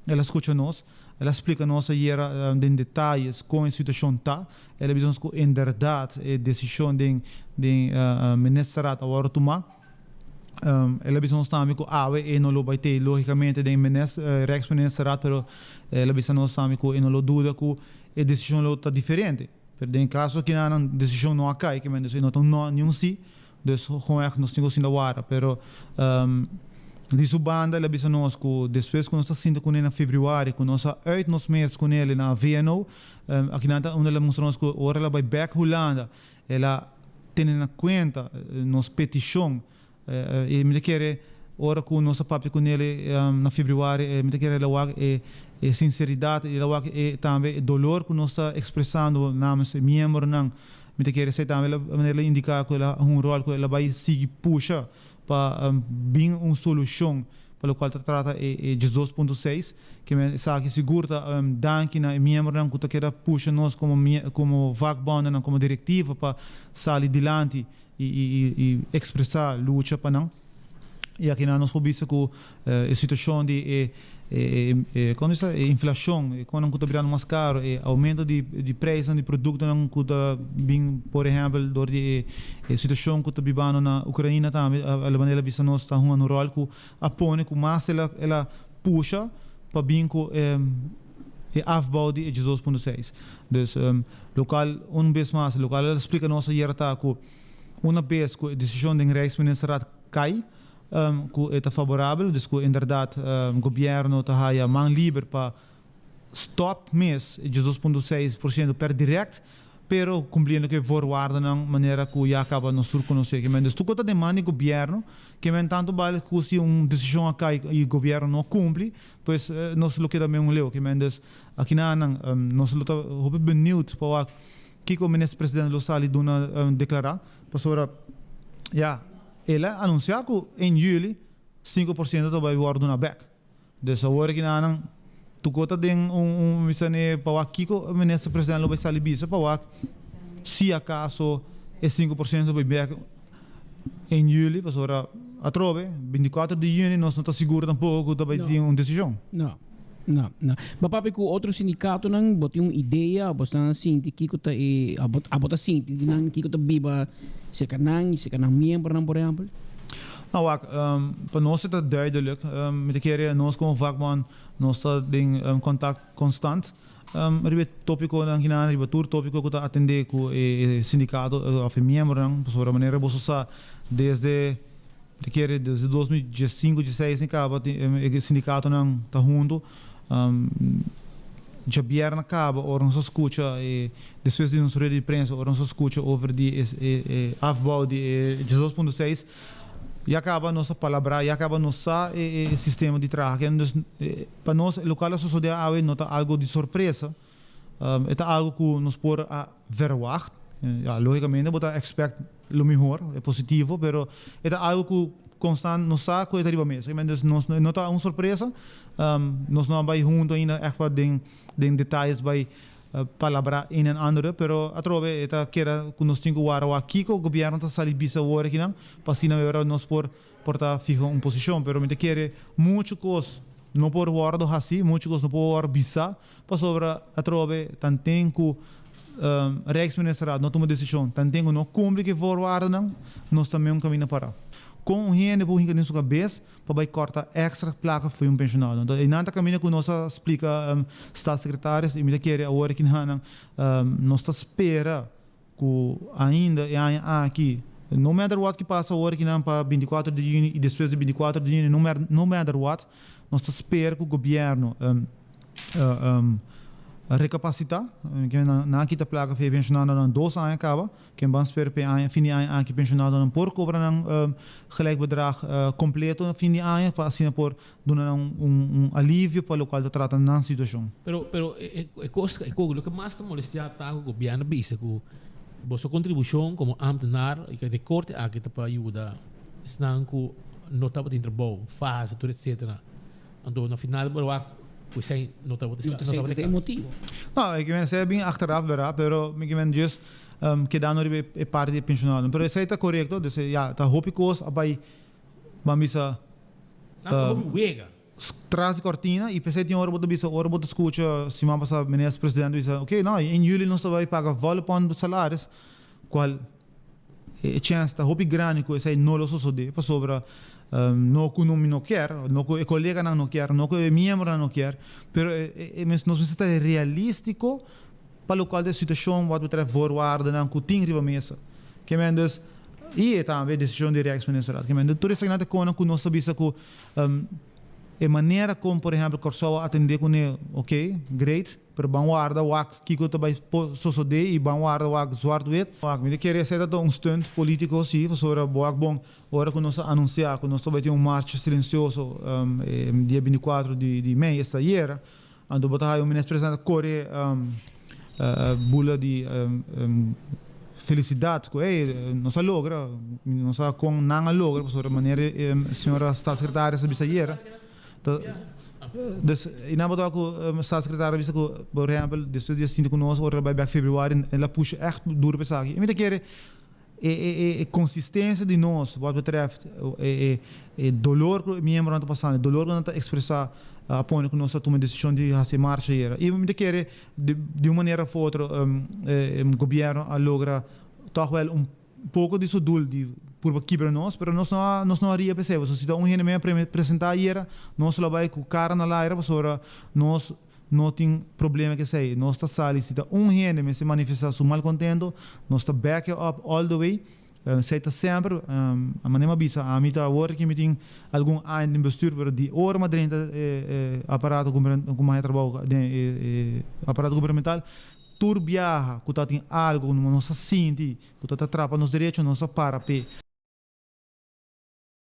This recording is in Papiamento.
El a scucha nos, el a splica nos ayera den detayes con e situacion ta. El a bisa nos cu inderdaad e decision den den ministerraad a wordo tuma. El a bisa nos tambe cu awe e no lo bay tey logicamente den Rijksministerraad, pero el a bisa nos tambe cu e no lo duda cu e decision lo ta diferente. Pero den e caso kinanan decision no a cay, kimen dus e no ta un no ni un si. Dus gewoon echt nos tin cu sinta wara. Pero di su banda el a bisa nos cu despues cu nos ta sinta cune na februari cu nos a uit nos mes cune el na VNO, akinan ta unda el a mustra nos cu ora el a bay bek Hulanda el a tene na cuenta nos peticion. Y mi ta kere ora cu nos a papia cune na februari mi ta kere el a wak e sinceridad y el a wak e tambe e dolor cu nos ta expresando namens e miembronan. Mi ta kere esei tambe la manera el a indiká ku el a un ròl ku el a bai sigui pusha pa bin un solushon pa lokual ta trata e 12.6. Ke men esaki sigur ta danki na e miembronan ku ta keda pusha nos komo komo vakbondennan, komo direktiva pa sali dilanti i ekspresá lucha pa nan. I akinan nos por bisa ku e situashon di e e komo bisa e inflashon, e konan ku ta birando mas karo, e oumento di di preisnan di produktonan ku ta bin por ehèmpel dor di e situashon ku ta bibando na Ukraina tambe a manera bisa nos ta hunga un ròl ku a pone ku mas el a el a pusha pa bin ku e e afbouw di e 12.6. Dus lokal un bes mas lokal el a splika nos ayer ta ku una bes ku e desishon den Rijksministerraad kai ku e ta faborabel, dus ku inderdat gobièrnu ta haya man liber pa stòp mes e 12.6% per dirèkt, pero kumpliendo ku e voorwaardennan manera ku ya kaba nos tur konosé. Ke men dus tur ku ta den man di gobièrnu, ke men tantu bal ku si un desishon a kai i gobièrnu no kumpli, pues nos lo keda meun leu. Ke men dus akinanan nos lo ta hopi beniut pa wak kiko minister presidente lo sali duna deklará, pasobra ya. El a anunsiá ku en yüli 5% ta bai wòrdu duna bèk. Dus awor aki nan tuko ta den un un bisa ne pa wak kiko minister president lo bai sali bisa pa wak si akaso e 5% bai bèk en yüli pasobra atrobe 24 di yüni nos no ta sigur tampoko ku ta bai tin un desishon. No, no, no. Bo papia ku otro sindikatonan bo tin un idea bo esnan a sinti kiko ta e abo abo ta sinti di nan kiko ta biba serka nan i serka nan miembronan por ehèmpel? No wak, pa nos e ta duidelijk. Mi ta kere nos komo vakbond nos ta den kontakt konstant riba e topikonan kinan, riba tur topiko ku ta atendé ku e sindikato òf e miembronan pasobra manera boso sa desde Ta kere desde 2015, 16 ni kaba e sindikatonan ta huntu. Djabièrnè kaba ora nos a skucha e despues di nos rueda di prensa ora nos a skucha over di e afbouw di e 12.6 ya kaba nos a palabrá ya kaba nos sa e sistema di traha. Dus pa nos lokual a sosodé awe no ta algu di sorpresa. E ta algu ku nos por a verwagt. Ya, lógikamente bo ta expect lo mihor, e positivo, pero e ta algu ku konstant nos sa ku e ta riba mesa. Dus nos no ta un sorpresa. Nos no a bai huntu ainda ègt pa den den detayes bai palabrá een en ander, pero atrobe e ta keda ku nos tin ku wara wak kiko gobièrnu ta sali bisa awor akinan pa asina ora nos por por ta fiha un posishon. Pero mi ta kere muchu kos no por wòrdu hasi, muchu kos no por wòrdu bisa. Pasobra atrobe tanten ku Rijksministerraad no tuma desishon, tanten ku no kumpli ku e voorwaardennan, nos ta meun kaminda pará. Kon un hende por hinka den su kabes pa bai kòrta èkstra plaka fo'i un penshonado? Anto einan ta kaminda ku nos a splika Staatssecretaris i mi ta kere awor aki nan nos ta spera ku ainda e aña aki, no matter what ki pasa awor aki nan pa 24 di yüni i despues di 24 di yüni, no matter what, nos ta spera ku gobièrnu rekapasitá, nan a kita plaka for e pensionadonan 2 aña kaba, ken ban spera pa e aña, fin di aña aki pensionadonan por kobra nan gelijk bedrag kompleto na fin di aña pa asina por duna nan un alivio pa lokual ta trata nan situashon. Pero, pero e kos, e kos, loke mas ta molestiá ta ku gobièrnu bisa ku boso kontribushon komo ámtenar i ku e rekorte aki ta pa yuda esnan ku no tabatin trabou, fase, tur etsetera. Anto na final bo wak ku esei no tabata No tabata e motibu. No, e kimen esei a bin achteraf bera, pero mi kimen just kedando riba e parti di e pensionadonan. Pero esei ta korekto, dus ya, ta hopi kos a bai, ban bisa. Nan ta hopi wega. Tras di cortina y p'esey tin ora bo ta bisa, ora bo ta scucha siman pasa minister presidente bisa ok no in juli nos ta bay paga volle pon salaris cual e chens ta hopi grandi cu esey no lo sosode pasobra no cu no mi no kier, no cu e coleganan no kier, no cu e miembronan no kier pero nos mester ta realistico pa locual ta e situacion wat betreft voorwaardenan cu tin riba mesa. Ke men dus y e tambe e decision di Rijksministerraad. Ke men tur esakinan ta konan cu nos ta bisa cu E manera kon por ehèmpel Kòrsou a atendé kuné, ok, great, pero ban warda wak kiko ta bai sosodé i ban warda wak zwart wit. Wak, mi ta kere esei ta un stunt polítiko si, pasobra bo wak bon, ora ku nos a anunsiá ku nos ta bai tin un marcha silensioso e dia bintikuatro di mei, esta ayera, Anto bo ta haya un minister presidente kore bula di felisidat ku ey nos a logra, mi no sa kon nan a logra pasobra manera e señora staatssecretaris a bisa ayera ta dus i nan bo ta wak ku staatssecretaris a bisa ku por ehempel despues di a sinti ku nos ora el a bai bek februari el a pusha ègt duru pa esaki i mi ta kere E consistencia di nos wat betreft e dolor cu e miembronan ta pasando, e dolor cu nan ta expresa a pone cu nos a tuma e decision di haci e marcha ayera. Y mi ta kere di un manera of otro e gobierno a logra toch wel un poco di su doel di purba kibra nos, pero nos no a nos no a ria p'esey, pasobra si ta un hende mi a presenta ayera nos lo bay cu cara na laira pasobra nos No tin problema ku esei. Nos ta sali si ta un hende mester manifestá su malkontento, nos ta back e up all the way. Esei ta semper, a manera mi a bisa, ami ta awor ki mi tin algun aña den bestuur, pero di ora mi a drenta e aparato ku mi a haña trabou den e aparato gubernamental, tur biaha ku ta tin algu ku nos a sinti ku ta ta trapa nos derecho, nos a para p'e.